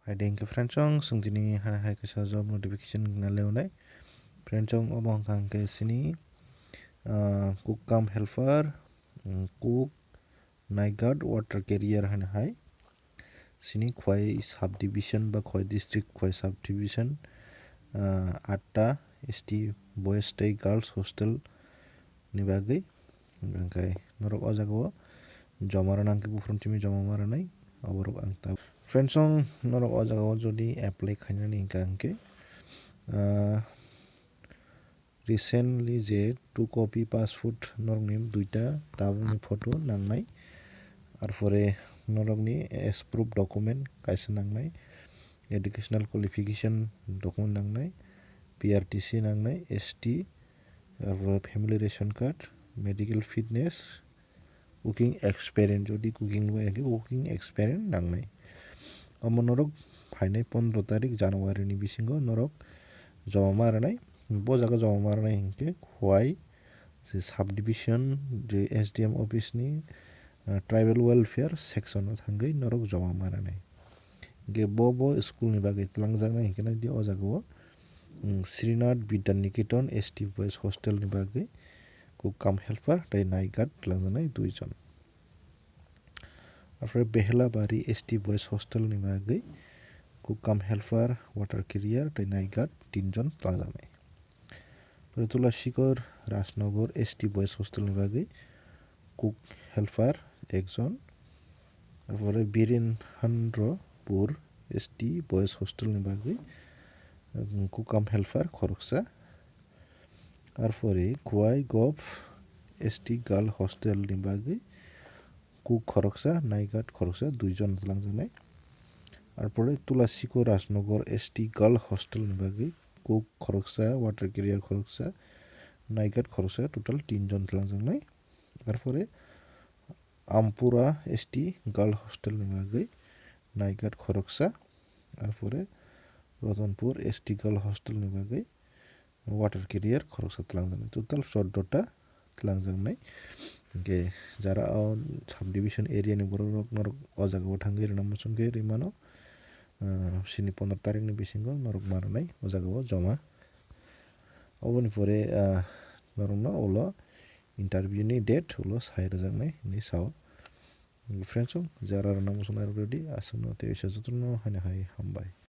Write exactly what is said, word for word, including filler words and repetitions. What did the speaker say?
Hai de hingke friends chong, chwng tini hai hai kaisa job notification na leonai. Friends chong, obo hwnka hingke sini, ah, cook cum helper, mm, cook, night guard, water carrier hwnwi hai. Sini Khowai subdivision ba Khowai district, Khowai subdivision, ah, atta S T boys tei girls hostel ni bagwi. Hingke norok o jaga o joma rwna hingke buphuru simi joma ma rwnai. Oborok ang ta friends chong, norok o jaga o jodi apply khainani hingka hingke, ah, recently je two copy passport norokni duita tabukni photo nangnai. Arpore norokni as proof document kaisa nangnai, educational qualification document nangnai, P R T C nangnai, S T, arpore family ration card, medical fitness, cooking experience, jodi cooking bai hwnkhe cooking experience nangnai. Omo norok phainai pondro tarik January ni bisingo norok joma ma rwnai. Bo jaga joma ma rwnai hinkhe Khowai je subdivision, je S D M office ni, ah, tribal welfare section o thangwi norok joma ma rwnai. Hinkhe bo, bo school ni bagwi twlangjaknai hinkhe nai di o jaga o, mm, Srinath Vidya Niketan S T boys hostel ni bagwi cook cum helper tei night guard twlangjaknai dui jon. Arpore Behelabari S T boys hostel ni bagwi cook cum helper, water carrier tei night guard tin jon twlangjaknai. Arpore Tulasikor Rajnagar S T boys hostel ni bagwi cook helper ek jon. Arpore Birin Handropur S T boys hostel ni bagwi, um, cook cum helper khoroksa. Arpore Khowai Gov S T girl hostel ni bagwi cook khoroksa, night guard khoroksa, dui jon twlangjaknai. Arpore Tulasikor Rajnagar S T girl hostel ni bagwi cook khoroksa, water carrier khoroksa, night guard khoroksa, total tin jon twlangjaknai. Arpore Ampura S T girl hostel ni bagwi night guard khoroksa, arpore Ratanpur S T girl hostel ni bagwi water carrier khoroksa twlangjaknai, total chordo ta twlangjaknai. Hinkhe jara o subdivision area ni borok rok norok o jaga o thangwi rwna muchung khe rwi mano, ah, sini pondro tarik ni bisingo norok ma rwnai o jaga o joma. Oboni pore, ah, norokno ulo interview ni date ulo sai rwjaknai hinwi sao. Friends, jara rwna muchung nai rwdi, aswkno tei jotono haino hai hambai.